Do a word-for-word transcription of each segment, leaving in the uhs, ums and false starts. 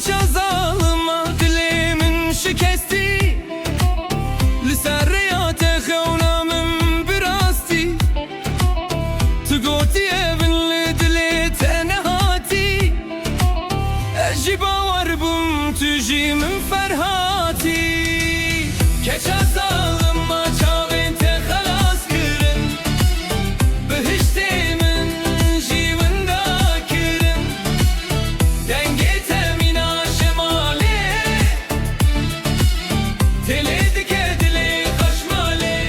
Çazalim a dilê min şikestî, li ser rêya te xewna min bi rastî. Tu gotiye min li dilê te nehatî, ez jî bawer bûm tu jî min ferhatî. Keça zalim a çavên te xelas kirin, bihiştê min jî winda kirin. Dengê te mîna şemalê, têlê dike dilê xweş malê.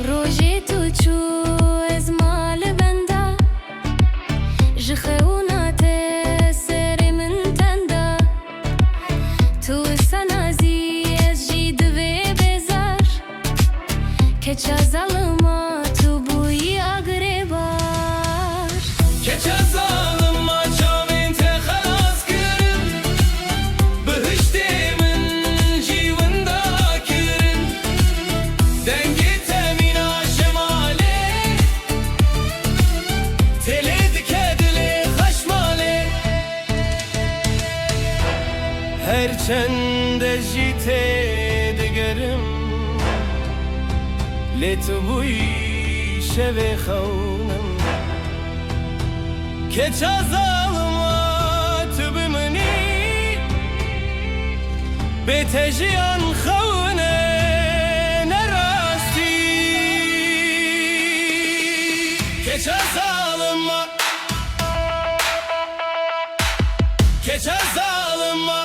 Rojê tu çû ez ma li benda, ji xewna te serê min tenda. Tu wisa nazî ez jî divê bêzar. Keça zalima tu bûyî a girêbar. Keça zalima çavên te xelas kirin, bihiştê min jî winda kirin. Dengê te mîna şemalê, têlê dike dilê xweş malê. Her çend ez jî têdigerim, lê tu bûyî şevê xewnim. Keça zalima tu bi min î, bê te jiyan xewine nerastî. Keça zalima, keça zalima.